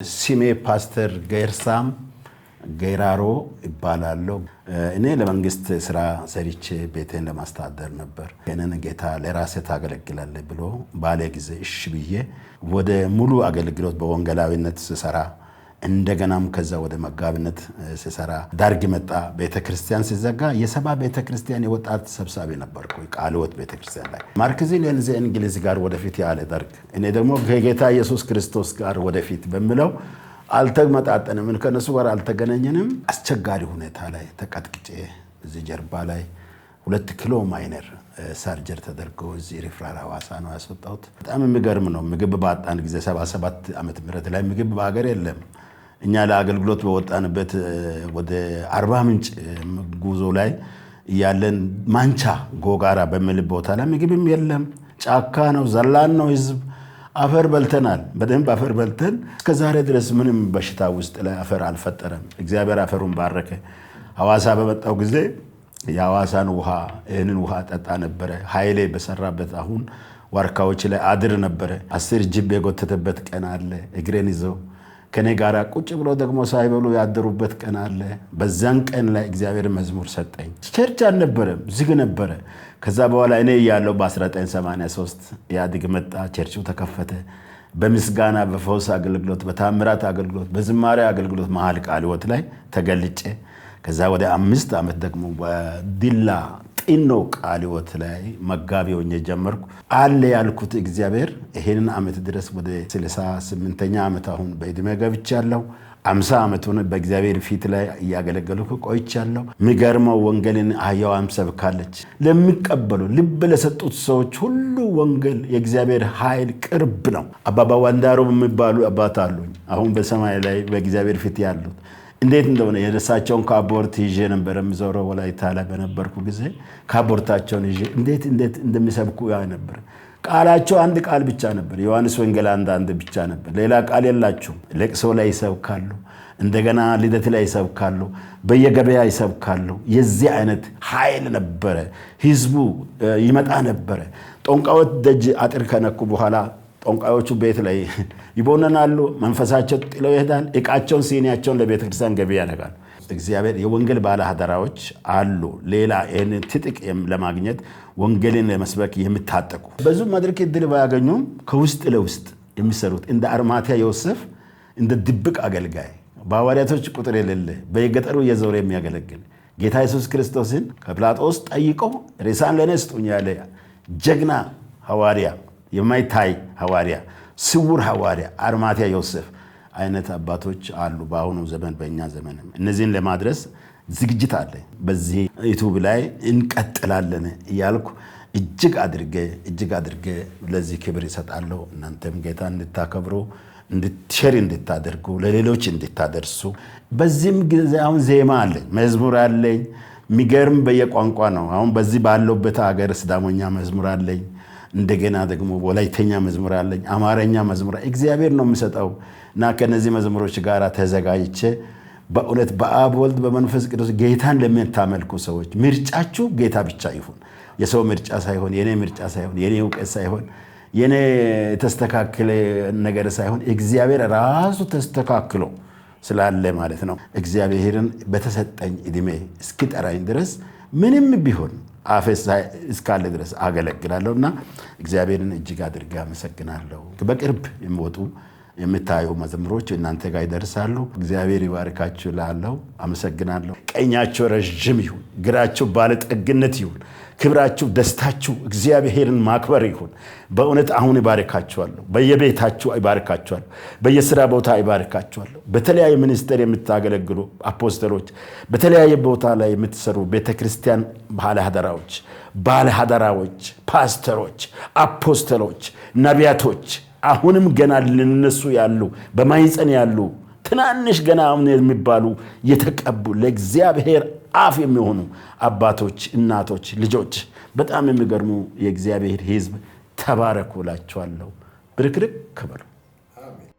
ስሜ ፓስተር ገርሳም ገይራሮ ይባላለሁ። እኔ ለመንግስት ስራ ሰርቼ ቤቴን ለማስተዳደር ነበር። እኔን ጌታ ለራሴ ታገለግላለህ ብሎ ባለ ጊዜ እሺ ብዬ ወደ ሙሉ አገልግሎት በወንጌላዊነት ስሰራ፣ እንደገናም ከዛ ወደ መጋቢነት ስሰራ ደርግ መጣ። ቤተክርስቲያን ሲዘጋ የሰባ ቤተክርስቲያን የወጣት ሰብሳቢ ነበርኩ። ቃለ ሕይወት ቤተክርስቲያን ላይ ማርክሲዝም እንግሊዝ ጋር ወደፊት ያለ ደርግ፣ እኔ ደግሞ ከጌታ ኢየሱስ ክርስቶስ ጋር ወደፊት በሚለው አልተመጣጠንም፣ ከነሱ ጋር አልተገናኘንም። አስቸጋሪ ሁኔታ ላይ ተቀጥቅጬ እዚህ ጀርባ ላይ 2 ኪሎ minor surgery ተደርጎ እዚህ ሪፍራል ሐዋሳ ነው ያስወጣሁት። በጣም የሚገርም ነው። ምግብ ባጣን ጊዜ 77 ዓመተ ምህረት ላይ ምግብ በሀገር የለም። እኛ ለአገልግሎት በወጣንበት ወደ አርባ ምንጭ ጉዞ ላይ እያለን ማንቻ ጎጋራ በሚል ቦታ ላይ ምግብም የለም። ጫካ ነው፣ ዘላን ነው ህዝብ። አፈር በልተናል። በደንብ አፈር በልተን እስከ ዛሬ ድረስ ምንም በሽታ ውስጥ ላይ አፈር አልፈጠረም። እግዚአብሔር አፈሩን ባረከ። ሐዋሳ በመጣው ጊዜ የሐዋሳን ውሃ፣ ይህንን ውሃ ጠጣ ነበረ። ኃይሌ በሰራበት አሁን ዋርካዎች ላይ አድር ነበረ። 10 ጅብ የጎተተበት ቀን አለ። እግሬን ይዘው ከኔ ጋር ቁጭ ብሎ ደግሞ ሳይበሉ ያደሩበት ቀን አለ። በዛን ቀን ላይ እግዚአብሔር መዝሙር ሰጠኝ። Church አልነበረም፣ ዝግ ነበረ። ከዛ በኋላ እኔ እያለሁ በ1983 ኢህአዴግ መጣ፣ ቸርቹ ተከፈተ። በምስጋና፣ በፈውስ አገልግሎት፣ በታምራት አገልግሎት፣ በዝማሬ አገልግሎት መሀል ቃለ ሕይወት ላይ ተገልጬ ከዛ ወደ 5 ዓመት ደግሞ በዲላ ጢኖ ቃለ ሕይወት ላይ መጋቢ ሆኜ ጀመርኩ። አለ ያልኩት እግዚአብሔር ይሄንን ዓመት ድረስ ወደ 68ኛ ዓመት አሁን በዕድሜ ገብቻለሁ። 50 ዓመቱን በእግዚአብሔር ፊት ላይ እያገለገልኩ ቆይቻለሁ። የሚገርመው ወንጌልን አህያዋም ሰብካለች። ለሚቀበሉ፣ ልብ ለሰጡት ሰዎች ሁሉ ወንጌል የእግዚአብሔር ኃይል ቅርብ ነው። አባባ ዋንዳሮ የሚባሉ አባት አሉኝ። አሁን በሰማይ ላይ በእግዚአብሔር ፊት ያሉት፣ እንዴት እንደሆነ የእሳቸውን ካፖርት ይዤ ነበር የምዞረው። ወላይታ ላይ በነበርኩ ጊዜ ካፖርታቸውን ይዤ እንዴት እንዴት እንደሚሰብኩ ያ ነበር። ቃላቸው አንድ ቃል ብቻ ነበር። ዮሐንስ ወንጌል 1:1 ብቻ ነበር። ሌላ ቃል የላቸውም። ለቅሶ ላይ ይሰብካሉ። እንደገና ልደት ላይ ይሰብካሉ። በየገበያ ይሰብካሉ። የዚህ አይነት ኃይል ነበረ። ህዝቡ ይመጣ ነበረ። ጠንቋዮች ደጅ አጥር ከነኩ በኋላ ጠንቋዮቹ ቤት ላይ ይቦነናሉ። መንፈሳቸው ጥለው ይሄዳል። እቃቸውን፣ ሲኒያቸውን ለቤተ ክርስቲያን ገቢ ያደርጋሉ። እግዚአብሔር የወንጌል ባለ አደራዎች አሉ። ሌላ ይህንን ትጥቅ ለማግኘት ወንጌልን ለመስበክ የሚታጠቁ፣ ብዙ መድረክ እድል ባያገኙም ከውስጥ ለውስጥ የሚሰሩት፣ እንደ አርማትያ ዮሴፍ፣ እንደ ድብቅ አገልጋይ፣ በሐዋርያቶች ቁጥር የሌለ፣ በየገጠሩ እየዞረ የሚያገለግል፣ ጌታ ኢየሱስ ክርስቶስን ከጲላጦስ ጠይቆ ሬሳን ለእኔ ስጡኝ ያለ ጀግና ሐዋርያ፣ የማይታይ ሐዋርያ፣ ስውር ሐዋርያ አርማትያ ዮሴፍ አይነት አባቶች አሉ። በአሁኑ ዘመን፣ በእኛ ዘመንም እነዚህን ለማድረስ ዝግጅት አለ። በዚህ YouTube ላይ እንቀጥላለን እያልኩ እጅግ አድርጌ እጅግ አድርጌ ለዚህ ክብር ይሰጣለሁ። እናንተም ጌታ እንድታከብሩ፣ share እንድታደርጉ፣ ለሌሎች እንድታደርሱ። በዚህም ጊዜ አሁን ዜማ አለኝ፣ መዝሙር አለኝ። የሚገርም በየቋንቋ ነው። አሁን በዚህ ባለሁበት ሀገር ሲዳሞኛ መዝሙር አለኝ። እንደገና ደግሞ ወላይተኛ መዝሙር አለኝ፣ አማርኛ መዝሙር እግዚአብሔር ነው የሚሰጠው እና ከነዚህ መዝሙሮች ጋር ተዘጋጅቼ በእውነት በአብ፣ ወልድ፣ በመንፈስ ቅዱስ ጌታን ለምታመልኩ ሰዎች ምርጫችሁ ጌታ ብቻ ይሁን። የሰው ምርጫ ሳይሆን፣ የኔ ምርጫ ሳይሆን፣ የኔ እውቀት ሳይሆን፣ የኔ የተስተካከለ ነገር ሳይሆን እግዚአብሔር ራሱ ተስተካክሎ ስላለ ማለት ነው። እግዚአብሔርን በተሰጠኝ እድሜ እስኪጠራኝ ድረስ፣ ምንም ቢሆን አፌ እስካለ ድረስ አገለግላለሁ እና እግዚአብሔርን እጅግ አድርጌ አመሰግናለሁ። በቅርብ የሚወጡ የምታዩ መዝሙሮች እናንተ ጋር ይደርሳሉ። እግዚአብሔር ይባርካችሁ እላለሁ። አመሰግናለሁ። ቀኛችሁ ረዥም ይሁን፣ ግራችሁ ባለጠግነት ይሁን፣ ክብራችሁ፣ ደስታችሁ እግዚአብሔርን ማክበር ይሁን። በእውነት አሁን ይባርካችኋለሁ። በየቤታችሁ ይባርካችኋለሁ። በየስራ ቦታ ይባርካችኋለሁ። በተለያየ ministry የምታገለግሉ አፖስተሎች፣ በተለያየ ቦታ ላይ የምትሰሩ ቤተክርስቲያን ባለ አደራዎች፣ ፓስተሮች፣ አፖስተሎች፣ ነቢያቶች፣ አሁንም ገና ሊነሱ ያሉ፣ በማህፀን ያሉ ትናንሽ ገና አሁን የሚባሉ የተቀቡ፣ ለእግዚአብሔር አፍ የሚሆኑ አባቶች፣ እናቶች፣ ልጆች፣ በጣም የሚገርሙ የእግዚአብሔር ሕዝብ ተባረኩ እላችኋለሁ። ብርክርክ በሉ።